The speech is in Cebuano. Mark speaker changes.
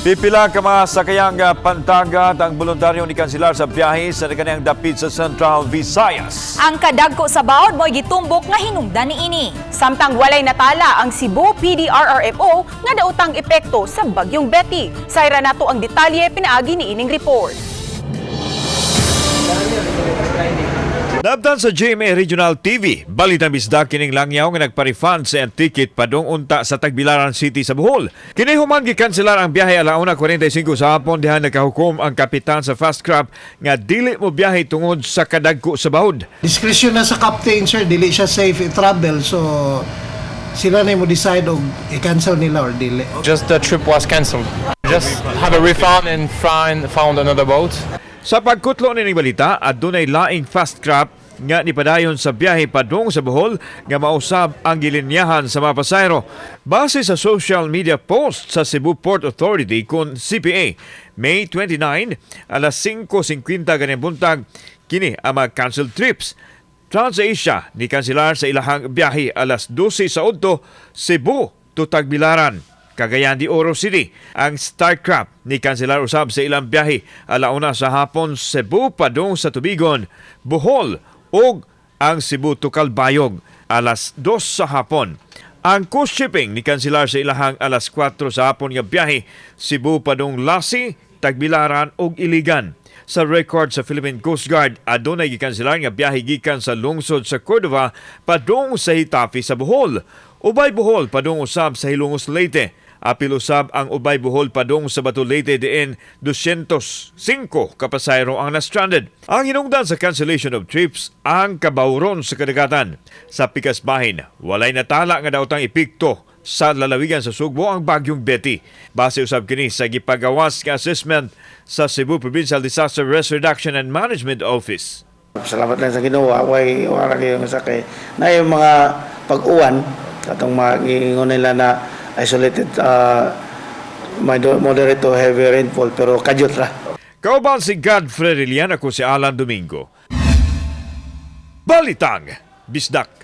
Speaker 1: Pipila ka mga sakayang pantagat ang voluntaryo nikanselar sa biyahe sa kaniyang dapit sa Central Visayas.
Speaker 2: Ang kadagko sa bawod mo'y gitumbok nga hinungdan niini.
Speaker 3: Samtang walay natala ang Cebu PDRRMO nga daotang epekto sa Bagyong Betty. Sayra nato ang detalye pinaagi ni ining report.
Speaker 1: Nabdan sa GMA Regional TV, balitang bisda kining langyaw nga nagpa-refund sa iyang ticket padung unta sa Tagbilaran City sa Bohol. Kini human gikanselar ang biyahe alauna 45 sa hapon diha nakahukom ang kapitan sa fast craft nga dili mo biyahe tungod sa kadagko sa bahod.
Speaker 4: Discretion na sa captain, sir. Dili siya safe i-travel. So, sila na mo decide og i-cancel nila or dili.
Speaker 5: Just the trip was cancelled. Just have a refund and find found another boat.
Speaker 1: Sa pagkutlo nining balita, adunay laing fast craft nga nipadayon sa biyahe padung sa Bohol nga mausab ang gilinyahan sa mga pasahero. Base sa social media post sa Cebu Port Authority kon CPA, May 29, alas 5:50 ganing buntag, kini ang mga canceled trips. TransAsia ni kanselar sa ilahang biyahe alas 12 sa udto, Cebu to Tagbilaran, Cagayan de Oro City. Ang Starcraft ni kanselar usab sa ilang biyahe alauna sa hapon, Cebu padung sa Tubigon, Bohol ug ang Cebu to Calbayog alas 2 sa hapon. Ang Coast Shipping ni kanselar sa ilahang alas 4 sa hapon nga biyahe, Cebu padung Lasi, Tagbilaran ug Iligan. Sa record sa Philippine Coast Guard, adunay gikanselar nga biyahe gikan sa lungsod sa Cordova padung sa Getafe sa Bohol. Ubay Bohol padung usab sa Hilongos, Leyte. Apil usab ang Ubay Bohol padung sa Bato, Leyte diin 205 ka pasahero ang na-stranded. Ang hinungdan sa cancellation of trips ang kabawron sa kadagatan. Sa pikas bahin, walay natala nga daotang epekto sa lalawigan sa Sugbo ang Bagyong Betty. Base usab kini sa gipagawas nga assessment sa Cebu Provincial Disaster Risk Reduction and Management Office.
Speaker 6: Salamat lang sa Ginoo, way wala kayo nga sakay. Na yung mga pag-uwan katong mga giingon nila na isolated moderate to heavy rainfall, pero kadyot ra.
Speaker 1: Kauban si Godfrey Rilian, ako si Alan Domingo. Balitang Bisdak.